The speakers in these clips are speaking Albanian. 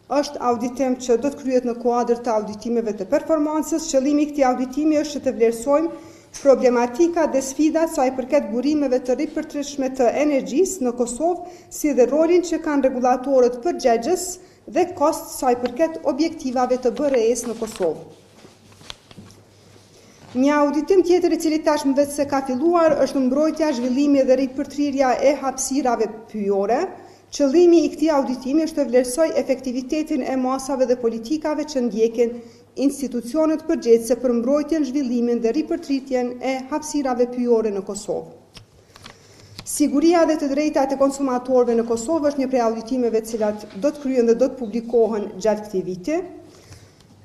Është auditim që do të kryhet në kuadër të auditimeve të performancës. Qëllimi i këtij auditimi është që të vlerësojmë problematikat dhe sfidat sa i përket burimeve të ripërtëritshme të energjisë në Kosovë, si dhe rolin që kanë rregullatorët përgjegjës dhe KOSTT sa i përket objektivave të BRE-së në Kosovë. Një auditim tjetër i cili tashmë veçse ka filluar është mbrojtja, zhvillimi dhe ripërtërirja e hapësirave pyjore. Qëllimi i këtij auditimi është të vlerësojë efektivitetin e masave dhe politikave që ndjekin institucionet përgjegjëse për mbrojtjen, zhvillimin dhe ripërtëritjen e hapësirave pyjore në Kosovë. Siguria dhe të drejtat e konsumatorëve në Kosovë është një prej auditimeve të cilat do të kryhen dhe do të publikohen gjatë këtij viti.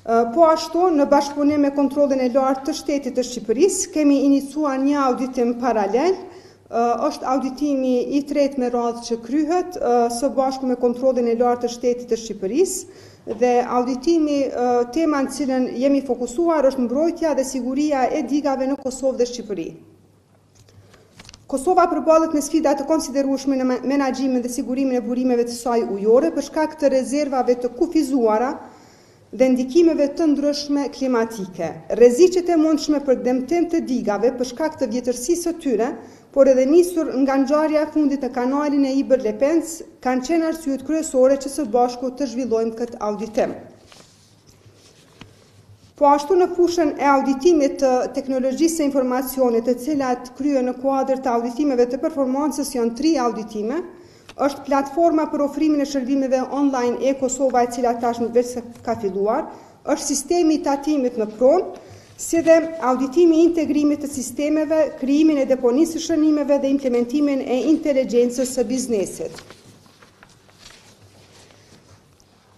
Po ashtu, në bashkëpunim me Kontrollin e Lartë të Shtetit të Shqipërisë, kemi iniciuar një auditim paralel Është auditimi i tretë me radhë që kryhet së bashku me Kontrollin e Lartë të Shtetit të Shqipërisë dhe auditimi tema në cilën jemi fokusuar është mbrojtja dhe siguria e digave në Kosovë dhe Shqipëri. Kosova përballet me sfida të konsiderueshme në menaxhimin dhe sigurimin e burimeve të saj ujore për shkak të rezervave të kufizuara dhe ndikimeve të ndryshme klimatike. Rreziqet e mundshme për dëmtim të digave për shkak të vjetërsisë së tyre, por edhe nisur nga ngjarja e fundit në kanalin e Ibër-Lepenc, kanë qenë arsyet kryesore që së bashku të zhvillojmë këtë auditim. Po ashtu në fushën e auditimit të teknologjisë së informacionit, të cilat kryhen në kuadër të auditimeve të performancës janë tri auditime, Është platforma për ofrimin e shërbimeve online e-Kosova e cila tashmë veçse ka filluar, është sistemi i tatimit në pronë, si dhe auditimi i integrimit të sistemeve, krijimin e deponisë së shënimeve dhe implementimin e inteligjencës së biznesit.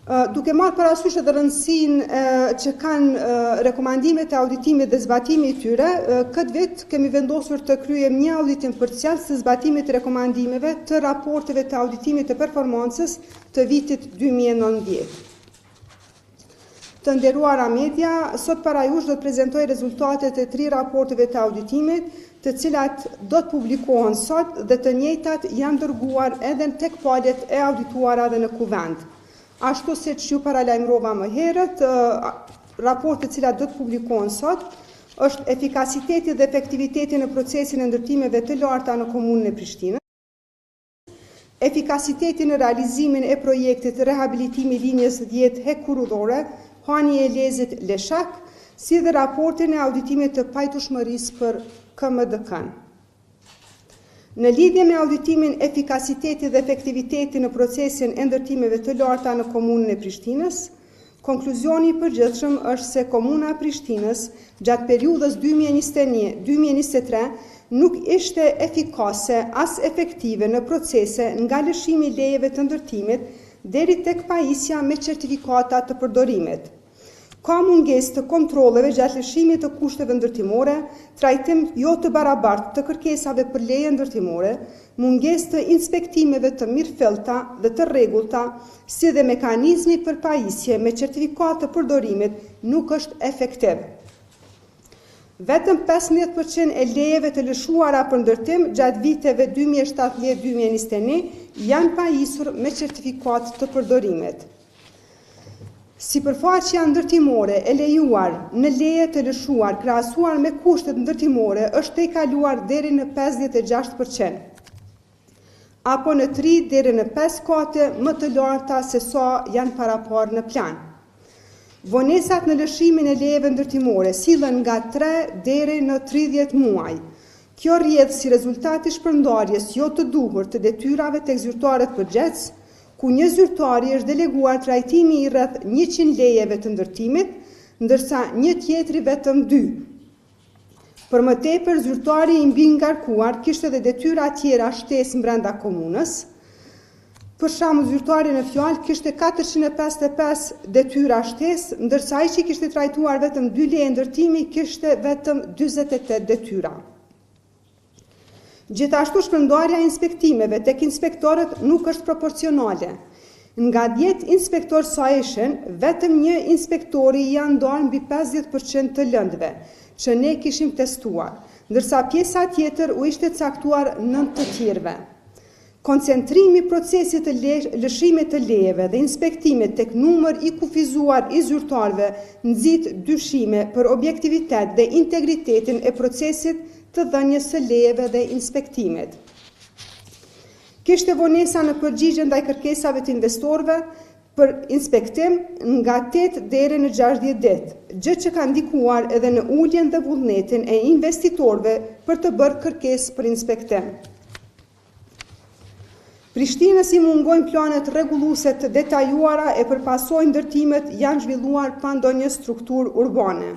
Duke marrë parasysh edhe rëndësinë që kanë rekomandimet e auditimit dhe zbatimi i tyre, këtë vit kemi vendosur të kryejmë një auditim përcjellës të zbatimit të rekomandimeve të raporteve të auditimit të performancës të vitit 2019. Të nderuara media, sot para jush do të prezantoj rezultatet e tri raporteve të auditimit, të cilat do të publikohen sot dhe të njëjtat janë dërguar edhe tek palët e audituara dhe në Kuvend. Ashtu siç ju paralajmërova më herët, raportet të cilat do të publikohen sot është efikasiteti dhe efektiviteti në procesin e ndërtimeve të larta në Komunën e Prishtinës, Efikasiteti në realizimin e projektit Rehabilitimi i linjës 10 hekurudhore, Hani i Elezit, Leshak, si dhe raportin e auditimit të pajtueshmërisë për KMDK-në. Në lidhje me auditimin efikasiteti dhe efektiviteti në procesin e ndërtimeve të larta në Komunën e Prishtinës, Konkluzioni i përgjithshëm është se Komuna e Prishtinës gjatë periudhës 2021, 2023 nuk ishte efikase as efektive në procese nga lëshimi i lejeve të ndërtimit deri tek pajisja me certifikata të përdorimit. Ka mungesë të kontrolleve gjatë lëshimit të kushteve ndërtimore, trajtim jo të barabartë të kërkesave për leje ndërtimore, mungesë të inspektimeve të mirëfillta dhe të rregullta, si dhe mekanizmi për pajisje me certifikatë të përdorimit nuk është efektiv. Vetëm 15% e lejeve të lëshuara për ndërtim gjatë viteve 2017-2021 janë pajisur me certifikatë të përdorimit. Sipërfaqja ndërtimore e lejuar në leje të lëshuar krahasuar me kushtet ndërtimore është tejkaluar deri në 56%, apo në 3 deri në 5 kate më të larta se sa janë paraparë në plan. Vonesat në lëshimin e lejeve ndërtimore sillen nga 3 deri në 30 muaj. Kjo rrjedh si rezultat i shpërndarjes jo të duhur të detyrave tek zyrtarët përgjegjës, ku një zyrtari është deleguar trajtimi i rreth 100 lejeve të ndërtimit, ndërsa një tjetri vetëm dy. Për më tepër, zyrtari i mbingarkuar kishte edhe detyra tjera shtesë brenda komunës. Për shembull, zyrtari në fjalë kishte 455 detyra shtesë, ndërsa ai që kishte trajtuar vetëm dy leje ndërtimi kishte vetëm 48 detyra. Gjithashtu shpërndarja e inspektimeve tek inspektorët nuk është proporcionale. Nga 10 inspektorë sa ishin, vetëm një inspektori i janë ndarë mbi 50% të lëndëve që ne kishim testuar, ndërsa pjesa tjetër u ishte caktuar 9 të tjerëve. Koncentrimi i procesit të lëshimit të lejeve dhe inspektimit tek numër i kufizuar i zyrtarëve nxit dyshime për objektivitet dhe integritetin e procesit të dhënies së lejeve dhe inspektimit. Kishte vonesa në përgjigje ndaj kërkesave të investorëve për inspektim nga 8 deri në 60 ditë, gjë që ka ndikuar edhe në uljen dhe vullnetin e investitorëve për të bërë kërkesë për inspektim. Prishtinës i mungojnë planet rregulluese të detajuara e për pasojë ndërtimet janë zhvilluar pa ndonjë strukturë urbane.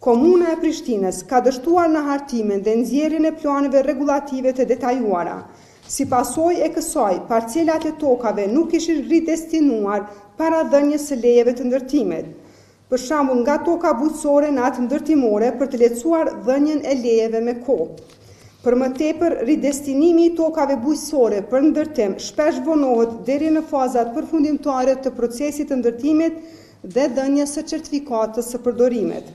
Komuna e Prishtinës ka dështuar në hartimin dhe nxjerrjen e planeve rregullative të detajuara. Si pasojë e kësaj, parcelat e tokave nuk ishin ridestinuar para dhënies së lejeve të ndërtimit. Për shembull, nga toka bujqësore në atë ndërtimore për të lehtësuar dhënien e lejeve me kohë. Për më tepër, ridestinimi i tokave bujqësore për ndërtim shpesh vonohet deri në fazat përfundimtare të procesit të ndërtimit dhe dhënies së certifikatës së përdorimit.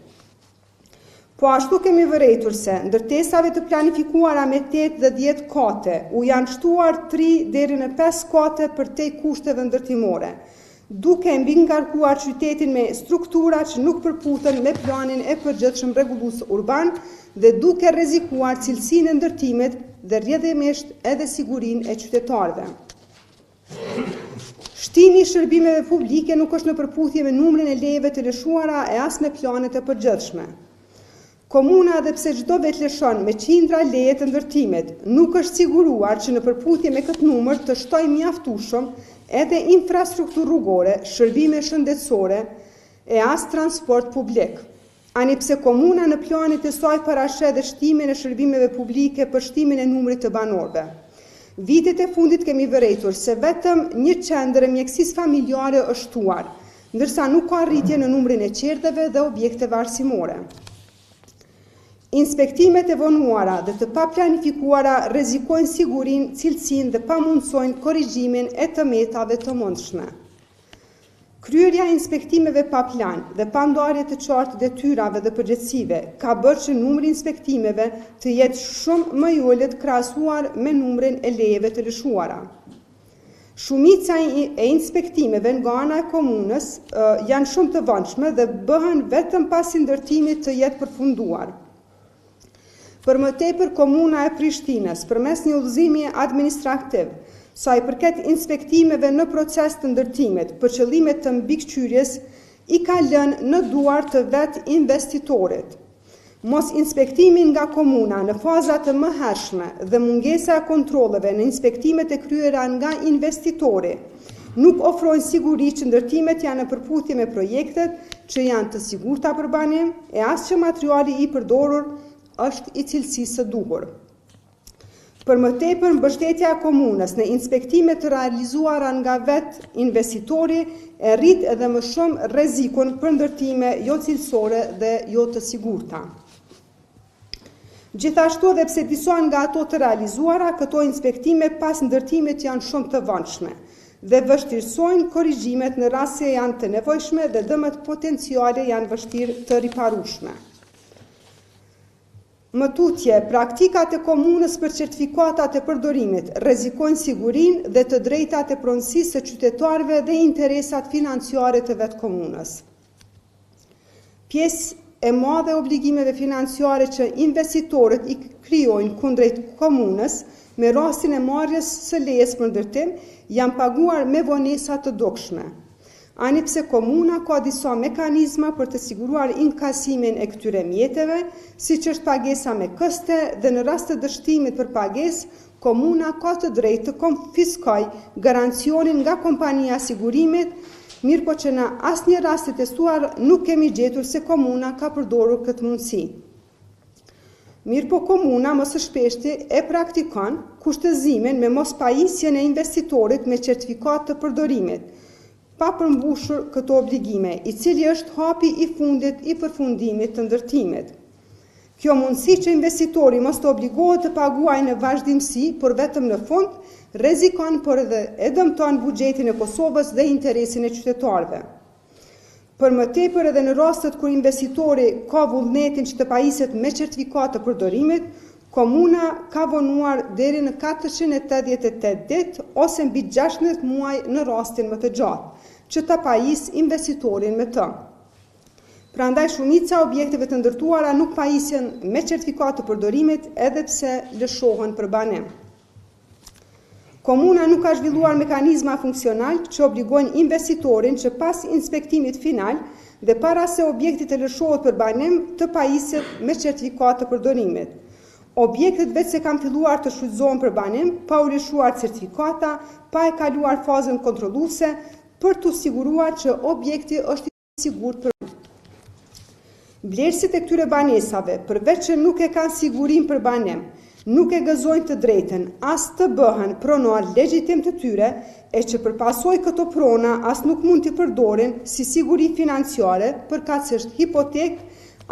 Po ashtu kemi vërejtur se ndërtesave të planifikuara me 8 dhe 10 kate u janë shtuar 3 deri në 5 kate përtej kushteve ndërtimore, duke mbingarkuar qytetin me struktura që nuk përputhen me planin e përgjithshëm rregullues urban dhe duke rrezikuar cilësinë e ndërtimit dhe rrjedhimisht edhe sigurinë e qytetarëve. Shtimi i shërbimeve publike nuk është në përputhje me numrin e lejeve të lëshuara e as me planet e përgjithshme. Komuna edhe pse çdo vit lëshon me qindra leje të ndërtimit, nuk është siguruar që në përputhje me këtë numër të shtojë mjaftueshëm edhe infrastrukturë rrugore, shërbime shëndetësore e as transport publik. Ani pse komuna në planet e saj parasheh dhe shtimin e shërbimeve publike për shtimin e numrit të banorëve. Vitet e fundit kemi vërejtur se vetëm një qendër e mjekësisë familjare është shtuar, ndërsa nuk ka rritje në numrin e çerdheve dhe objekteve arsimore. Inspektimet e vonuara dhe të paplanifikuara rrezikojnë sigurinë, cilësinë dhe pamundësojnë korrigjimin e të metave të mundshme. Kryerja e inspektimeve pa plan dhe pa ndarje të qartë të detyrave dhe përgjegjësive ka bërë që numri i inspektimeve të jetë shumë më i ulët krahasuar me numrin e lejeve të lëshuara. Shumica e inspektimeve nga ana e komunës janë shumë të vonshme dhe bëhen vetëm pasi ndërtimi të jetë përfunduar. Për më tepër, Komuna e Prishtinës, përmes një udhëzimi administrativ, sa i përket inspektimeve në proces të ndërtimit, për qëllime të mbikëqyrjes, i ka lënë në duar të vetë investitorit. Mosinspektimi nga komuna në faza të mëhershme dhe mungesa e kontrolleve në inspektimet e kryera nga investitori, nuk ofrojnë siguri që ndërtimet janë në përputhje me projektet që janë të sigurta për banim e as që materiali i përdorur është i cilësisë së duhur. Për më tepër, mbështetja e komunës në inspektime të realizuara nga vetë investitori e rrit edhe më shumë rrezikun për ndërtime jo cilësore dhe jo të sigurta. Gjithashtu edhe pse disa nga ato të realizuara, këto inspektime pas ndërtimit janë shumë të vonshme dhe vështirësojnë korrigjimet në rast se janë të nevojshme dhe dëmet potenciale janë vështirë të riparueshme. Më tutje, praktikat e komunës për certifikatat e përdorimit rrezikojnë sigurinë dhe të drejtat e pronësisë së qytetarëve dhe interesat financiare të vetë komunës. Pjesë e madhe e obligimeve financiare që investitorët i krijojnë kundrejt komunës me rastin e marrjes së lejes për ndërtim janë paguar me vonesa të dukshme. Ani pse komuna ka disa mekanizma për të siguruar inkasimin e këtyre mjeteve, siç është pagesa me këste dhe në rast të dështimit për pagesë, komuna ka të drejtë të konfiskojë garancionin nga kompania e sigurimit, mirëpo që në asnjë rast të testuar nuk kemi gjetur se komuna ka përdorur këtë mundësi. Mirëpo komuna më së shpeshti e praktikon kushtëzimin me mospajisjen e investitorit me certifikatë të përdorimit, pa përmbushur këto obligime, i cili është hapi i fundit i përfundimit të ndërtimit. Kjo mundësi që investitori mos të obligohet të paguajë në vazhdimësi, por vetëm në fund, rrezikon por edhe e dëmton buxhetin e Kosovës dhe interesin e qytetarëve. Për më tepër edhe në rastet kur investitori ka vullnetin që të pajiset me certifikatë të përdorimit, Komuna ka vonuar deri në 488 ditë ose mbi 16 muaj në rastin më të gjatë, që ta pajisë investitorin me të. Prandaj shumica e objekteve të ndërtuara nuk pajisen me certifikatë të përdorimit edhe pse lëshohen për banim. Komuna nuk ka zhvilluar mekanizma funksional që obligojnë investitorin që pas inspektimit final dhe para se objekti të lëshohet për banim të pajiset me certifikatë të përdorimit. Objektet veçse kanë filluar të shfrytëzohen për banim, pa u lëshuar certifikata, pa e kaluar fazën kontrolluese, për t'u siguruar që objekti është i sigurt për Blerësit e këtyre banesave, përveç që nuk e kanë sigurinë për banim, nuk e gëzojnë të drejtën as të bëhen pronar legjitim të tyre, e që për pasojë këto prona as nuk mund t'i përdorin si siguri financiare, përkatësisht hipotekë,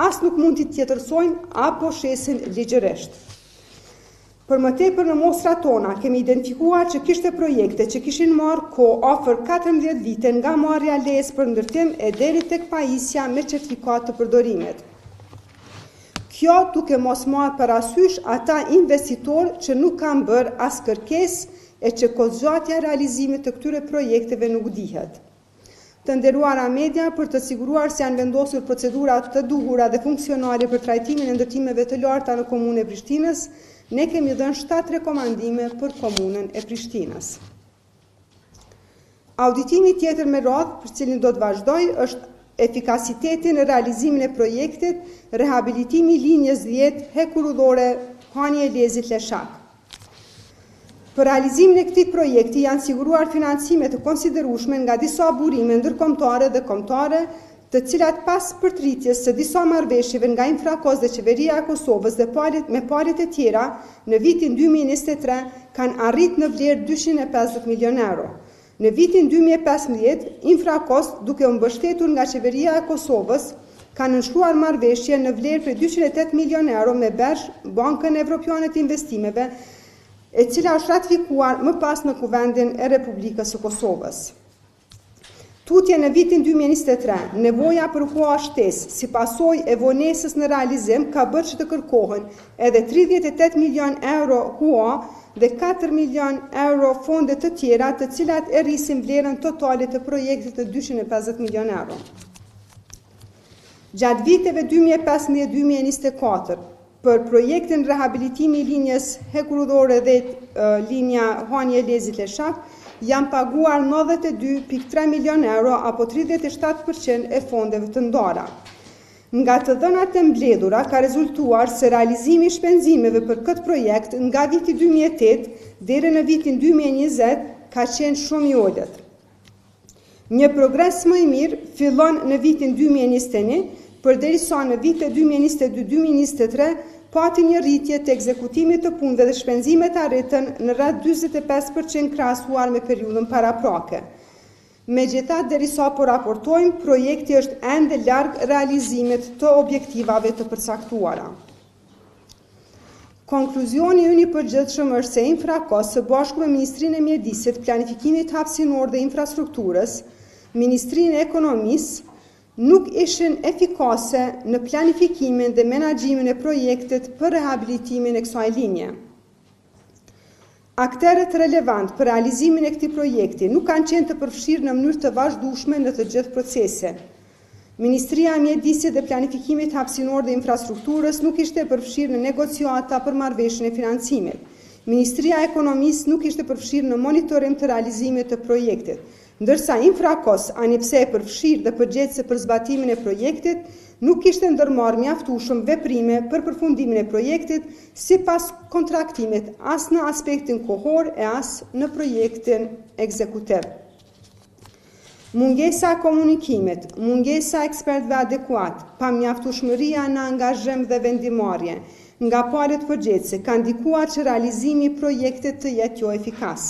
as nuk mund t'i tjetërsojnë apo shesin ligjërisht. Për më tepër në mostrat tona kemi identifikuar që kishte projekte që kishin marrë kohë afër 14 vite nga marrja e lejes për ndërtim e deri tek pajisja me certifikatë të përdorimit. Kjo duke mos marrë parasysh ata investitorë që nuk kanë bërë as kërkesë e që kohëzgjatja e realizimit të këtyre projekteve nuk dihet. Të nderuara media, për të siguruar se janë vendosur procedura të duhura dhe funksionale për trajtimin e ndërtimeve të larta në Komunën e Prishtinës, ne kemi dhënë 7 rekomandime për Komunën e Prishtinës. Auditimi tjetër me radhë, për cilin do të vazhdoj, është efikasiteti në realizimin e projektit, rehabilitimi i linjës 10 hekurudhore Hani i Elezit Leshak. Për realizimin e këtij projekti janë siguruar financime të konsiderueshme nga disa burime ndërkombëtare dhe kombëtare, të cilat pas përtritjes së disa marrëveshjeve nga Infrakos dhe Qeveria e Kosovës dhe palët me palët e tjera në vitin 2023 kanë arrit në vlerë 250 milion euro. Në vitin 2015, Infrakos, duke u mbështetur nga Qeveria e Kosovës, ka nënshkruar marrëveshje në vlerë prej 208 milion euro me BERZH, Bankën Evropiane të Investimeve, e cila është ratifikuar më pas në Kuvendin e Republikës së Kosovës. Tutje në vitin 2023, nevoja për hua shtesë si pasojë e vonesës në realizim ka bërë që të kërkohen edhe 38 milion euro hua dhe 4 milion euro fonde të tjera të cilat e rrisin vlerën totale të projektit në 250 milion euro. Gjatë viteve 2015-2024, për projektin rehabilitimi i linjës hekurudhore dhe linja Hani i Elezit Leshak, janë paguar 92.3 milion euro apo 37% e fondeve të ndara. Nga të dhënat e mbledhura ka rezultuar se realizimi i shpenzimeve për këtë projekt nga viti 2008 deri në vitin 2020 ka qenë shumë i ulët. Një progres më i mirë fillon në vitin 2021, përderisa në vitet 2022-2023 pati një rritje të ekzekutimit të punëve dhe shpenzimet arritën në rreth 45% krahasuar me periudhën paraprake. Megjithatë, derisa po raportojmë, projekti është ende larg realizimit të objektivave të përcaktuara. Konkluzioni ynë i përgjithshëm është se Infrakos së bashku me Ministrinë e Mjedisit, Planifikimit Hapësinor dhe Infrastrukturës, Ministrinë e Ekonomisë, nuk ishin efikase në planifikimin dhe menaxhimin e projektit për rehabilitimin e kësaj linje. Akterët relevant për realizimin e këtij projekti nuk kanë qenë të përfshirë në mënyrë të vazhdueshme në të gjithë procesin. Ministria e Mjedisit dhe Planifikimit Hapësinor dhe Infrastrukturës nuk ishte e përfshirë në negociata për marrëveshjen e financimit. Ministria e Ekonomisë nuk ishte përfshirë në monitorim të realizimit të projektit. Ndërsa Infrakos, ani pse e përfshirë dhe përgjegjëse për zbatimin e projektit, nuk kishte ndërmarrë mjaftueshëm veprime për përfundimin e projektit sipas kontraktimit as në aspektin kohor e as në projektin ekzekutiv. Mungesa e komunikimit, mungesa e ekspertëve adekuat, pamjaftueshmëria në angazhim dhe vendimmarrje nga palët përgjegjëse ka ndikuar që realizimi i projektit të jetë jo efikas.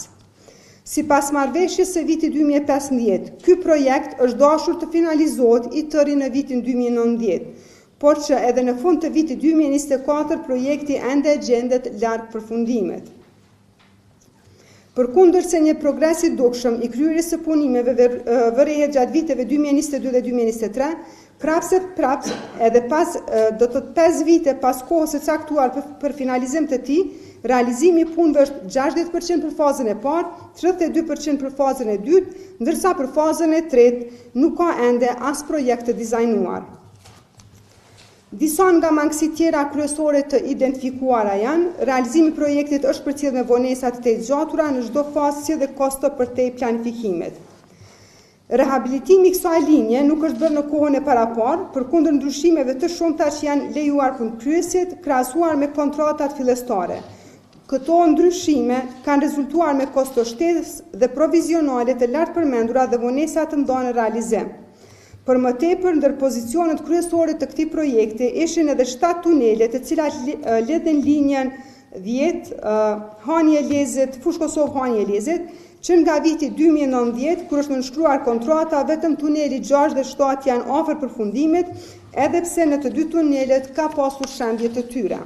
Sipas marrëveshjes së vitit 2015, ky projekt është dashur të finalizohet i tëri në vitin 2019, por që edhe në fund të vitit 2024 projekti ende gjendet larg përfundimit. Përkundër se një progres i dukshëm i kryerjes së punimeve vërehet gjatë viteve 2022 dhe 2023, prapëseprapë edhe pas do të thotë 5 vite pas kohës së caktuar për, për finalizim të tij, realizimi i punëve është 60% për fazën e parë, 32% për fazën e dytë, ndërsa për fazën e tretë nuk ka ende as projekt të dizajnuar. Disa nga mangësitë tjera kryesore të identifikuara janë, realizimi i projektit është përcjellë me vonesa të tejzgjatura në çdo fazë si dhe kosto përtej planifikimit. Rehabilitimi i kësaj linje nuk është bërë në kohën e paraparë, përkundër ndryshimeve të shumta që janë lejuar punëkryesit, krahasuar me kontratat fillestare. Këto ndryshime kanë rezultuar me kosto shtesë dhe provizionale të lartpërmendura dhe vonesa të mëdha në realizim. Për më tepër, ndër pozicionet kryesore të këtij projekti ishin edhe 7 tunele të cilat lidhin linjën 10, Hani i Elezit, Fushë Kosovë Hani i Elezit, që nga viti 2019, kur është nënshkruar kontrata, vetëm tuneli 6 dhe 7 janë afër përfundimit, edhe pse në të dy tunelet ka pasur shembje të tyre.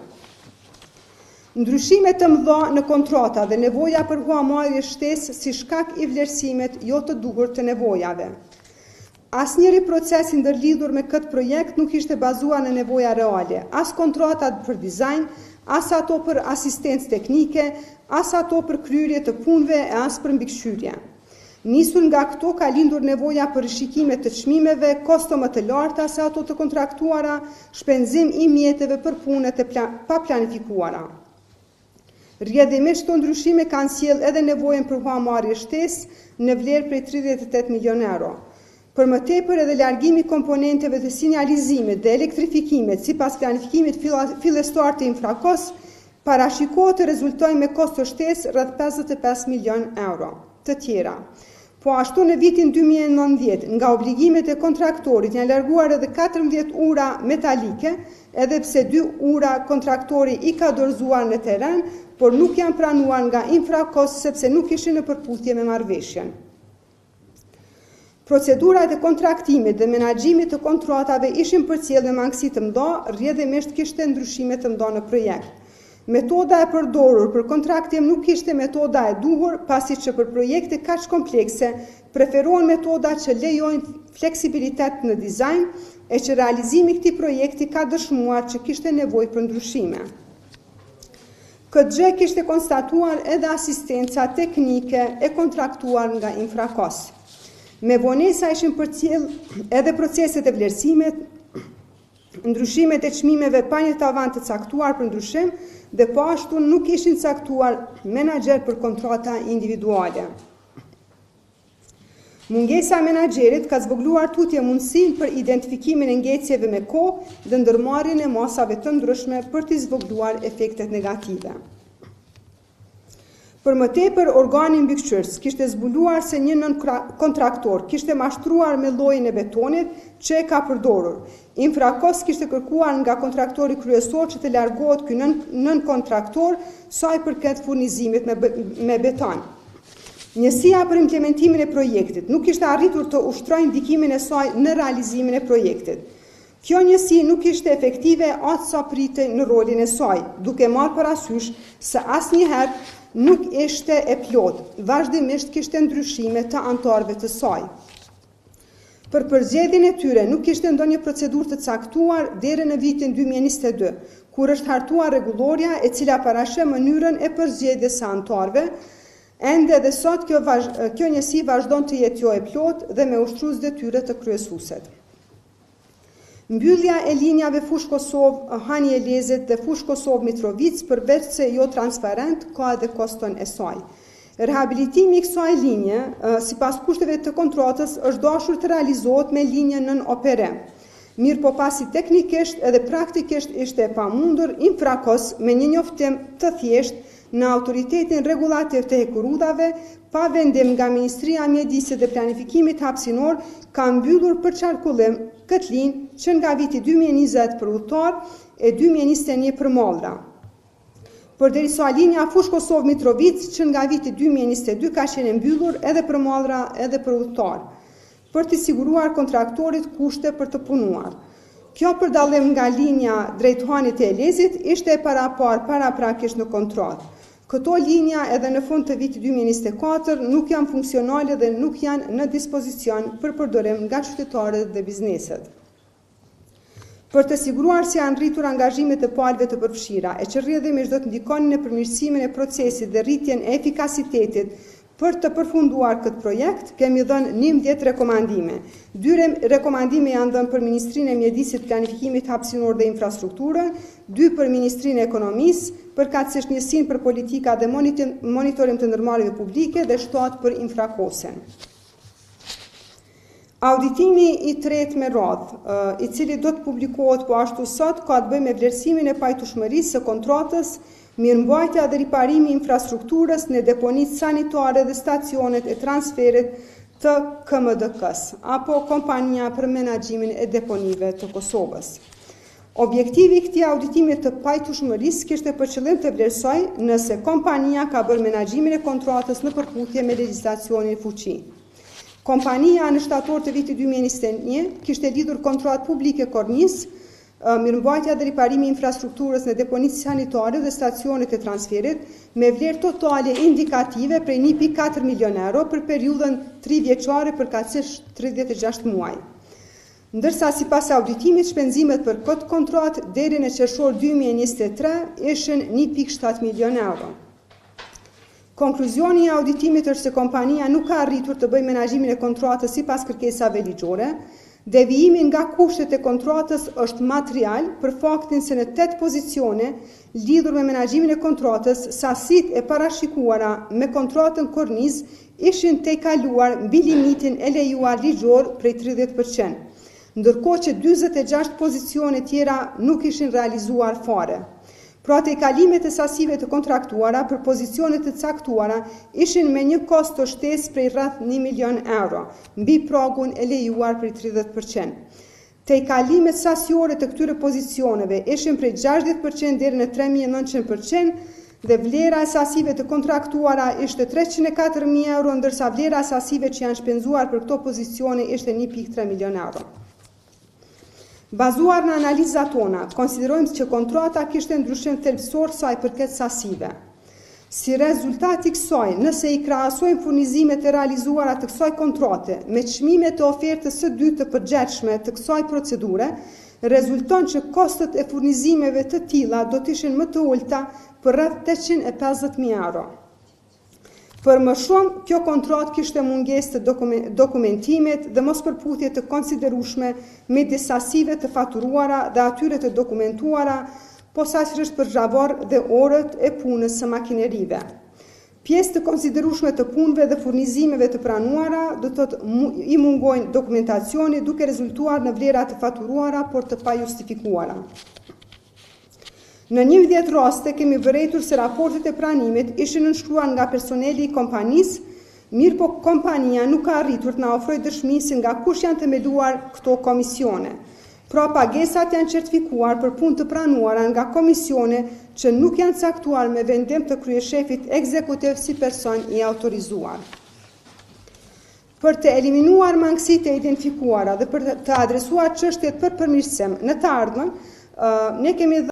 Ndryshime të mëdha në kontrata dhe nevoja për huamarrje shtesë si shkak i vlerësimit jo të duhur të nevojave. Asnjëri proces i ndërlidhur me këtë projekt nuk ishte bazuar në nevoja reale, as kontratat për dizajn, as ato për asistencë teknike, as ato për kryerje të punëve e as për mbikëqyrje. Nisur nga këto ka lindur nevoja për rishikime të çmimeve, kosto më të larta se ato të kontraktuara, shpenzim i mjeteve për punët e paplanifikuara. Rrjedhimisht këto ndryshime kanë sjellë edhe nevojën për huamarrje shtesë në vlerë prej 38 milion euro. Për më tepër edhe largimi i komponenteve të sinjalizimit dhe elektrifikimit sipas planifikimit fillestar të Infrakos parashikohet të rezultojë me kosto shtesë rreth 55 milion euro të tjera. Po ashtu në vitin 2019, nga obligimet e kontraktorit janë larguar edhe 14 ura metalike, edhe pse dy ura kontraktori i ka dorëzuar në terren, por nuk janë pranuar nga Infrakos sepse nuk ishin në përputhje me marrëveshjen. Procedurat e kontraktimit dhe menaxhimit të kontratave ishin përcjellë me mangësi të mëdha, rrjedhimisht kishte ndryshime të mëdha në projekt. Metoda e përdorur për kontraktim nuk ishte metoda e duhur, pasi që për projekte kaq komplekse preferohen metoda që lejojnë fleksibilitet në dizajn, e që realizimi i këtij projekti ka dëshmuar që kishte nevojë për ndryshime. Këtë gjë kishte konstatuar edhe asistenca teknike e kontraktuar nga Infrakos. Me vonesa ishin përcjell edhe proceset e vlerësimit, ndryshimet e çmimeve pa një tavan të caktuar për ndryshim dhe po ashtu nuk ishin caktuar menaxher për kontrata individuale. Mungesa e menaxherit ka zvogëluar tutje mundësinë për identifikimin e ngecjeve me kohë dhe ndërmarrjen e masave të ndryshme për t'i zvogëluar efektet negative. Për më tepër, organi mbikëqyrës kishte zbuluar se një nënkontraktor kishte mashtruar me llojin e betonit që e ka përdorur. Infrakos kishte kërkuar nga kontraktori kryesor që të largohet ky nënkontraktor sa i përket furnizimit me, me beton. Njësia për implementimin e projektit nuk kishte arritur të ushtrojë ndikimin e saj në realizimin e projektit. Kjo njësi nuk ishte efektive aq sa pritej në rolin e saj, duke marrë parasysh se asnjëherë nuk ishte e plotë, vazhdimisht kishte ndryshime të anëtarëve të saj. Për përzgjedhjen e tyre nuk kishte ndonjë procedurë të caktuar deri në vitin 2022, kur është hartuar rregullorja e cila parasheh mënyrën e përzgjedhjes së anëtarëve, ende edhe sot kjo, kjo njësi vazhdon të jetë jo e plotë dhe me ushtrues detyre të kryesuesit. Mbyllja e linjave Fushë Kosovë, Hani i Elezit dhe Fushë Kosovë Mitrovicë përveç se jo transparent ka edhe koston e saj. Rehabilitimi i kësaj linje, sipas kushteve të kontratës, është dashur të realizohet me linjën nën operim. Mirëpo pasi teknikisht edhe praktikisht ishte e pamundur, Infrakos me një njoftim të thjeshtë në Autoritetin Rregullativ të Hekurudhave, pa vendim nga Ministria e Mjedisit dhe Planifikimit Hapësinor, ka mbyllur për qarkullim këtë linjë që nga viti 2020 për udhëtarë e 2021 për mallra. Përderisa linja Fushë Kosovë Mitrovicë që nga viti 2022 ka qenë e mbyllur edhe për mallra edhe për udhëtarë, për t'i siguruar kontraktorit kushte për të punuar. Kjo për dallim nga linja drejt Hanit të Elezit ishte e paraparë paraprakisht në kontratë. Këto linja edhe në fund të vitit 2024 nuk janë funksionale dhe nuk janë në dispozicion për përdorim nga qytetarët dhe bizneset. Për të siguruar se janë rritur angazhimet e palëve të përfshira, e që rrjedhimisht do të ndikonin në përmirësimin e procesit dhe rritjen e efikasitetit për të përfunduar këtë projekt, kemi dhënë 11 rekomandime. Dy rekomandime janë dhënë për Ministrinë e Mjedisit, Planifikimit Hapësinor dhe Infrastrukturën, dy për Ministrinë e Ekonomisë, përkatësisht njësinë për politika dhe monitorim të ndërmarrjeve publike dhe 7 për Infrakosin. Auditimi i tretë me radhë, i cili do të publikohet po ashtu sot, ka të bëjë me vlerësimin e pajtueshmërisë së kontratës, mirëmbajtja dhe riparimi i infrastrukturës në deponitë sanitare dhe stacionet e transferit të KMDK-së, apo Kompania për Menaxhimin e Deponive të Kosovës. Objektivi i këtij auditimi të pajtueshmërisë kishte për qëllim të vlerësojë nëse kompania ka bërë menaxhimin e kontratës në përputhje me legjislacionin në fuqi. Kompania në shtator të vitit 2021 kishte lidhur kontratë publike kornizë, mirëmbajtja dhe riparimi i infrastrukturës në deponitë sanitare dhe stacionet e transferit me vlerë totale indikative prej 1.4 milion euro për periudhën 3 vjeçare përkatësisht 36 muaj. Ndërsa sipas auditimit shpenzimet për këtë kontratë deri në qershor 2023 ishin 1.7 milion euro. Konkluzioni i auditimit është se kompania nuk ka arritur të bëjë menaxhimin e kontratës sipas kërkesave ligjore. Devijimi nga kushtet e kontratës është material për faktin se në 8 pozicione lidhur me menaxhimin e kontratës, sasitë e parashikuara me kontratën kornizë ishin tejkaluar mbi limitin e lejuar ligjor prej 30%, ndërkohë që 46 pozicione tjera nuk ishin realizuar fare. Pra tejkalimet e sasive të kontraktuara për pozicione të caktuara ishin me një kosto shtesë prej rreth 1 milion euro, mbi pragun e lejuar prej 30%. Tejkalimet sasiore të këtyre pozicioneve ishin prej 60% deri në 3900% dhe vlera e sasive të kontraktuara ishte 304.000 euro, ndërsa vlera e sasive që janë shpenzuar për këto pozicione ishte 1.3 milion euro. Bazuar në analizat tona, konsiderojmë që kontrata kishte ndryshim thelbësor sa i përket sasive. Si rezultat i kësaj, nëse i krahasojmë furnizimet e realizuara të kësaj kontrate me çmimet e ofertës së dytë të përgjegjshme të kësaj procedure, rezulton që kostot e furnizimeve të tilla do të ishin më të ulëta për rreth 850.000 euro. Për më shumë, kjo kontratë kishte mungesë të dokumentimit dhe mospërputhje të konsiderueshme midis sasive të faturuara dhe atyre të dokumentuara, posaçërisht për zhavorr dhe orët e punës së makinerive. Pjesë të konsiderueshme të punëve dhe furnizimeve të pranuara do të thotë i mungojnë dokumentacioni duke rezultuar në vlera të faturuara por të pajustifikuara. Në 11 raste kemi vërejtur se raportet e pranimit ishin nënshkruar nga personeli i kompanisë, mirëpo kompania nuk ka arritur të na ofrojë dëshmi se nga kush janë themeluar këto komisione. Pra pagesat janë certifikuar për punë të pranuara nga komisione që nuk janë caktuar me vendim të kryeshefit ekzekutiv si person i autorizuar. Për të eliminuar mangësitë e identifikuara dhe për të adresuar çështjet për përmirësim në të ardhmen, ne kemi.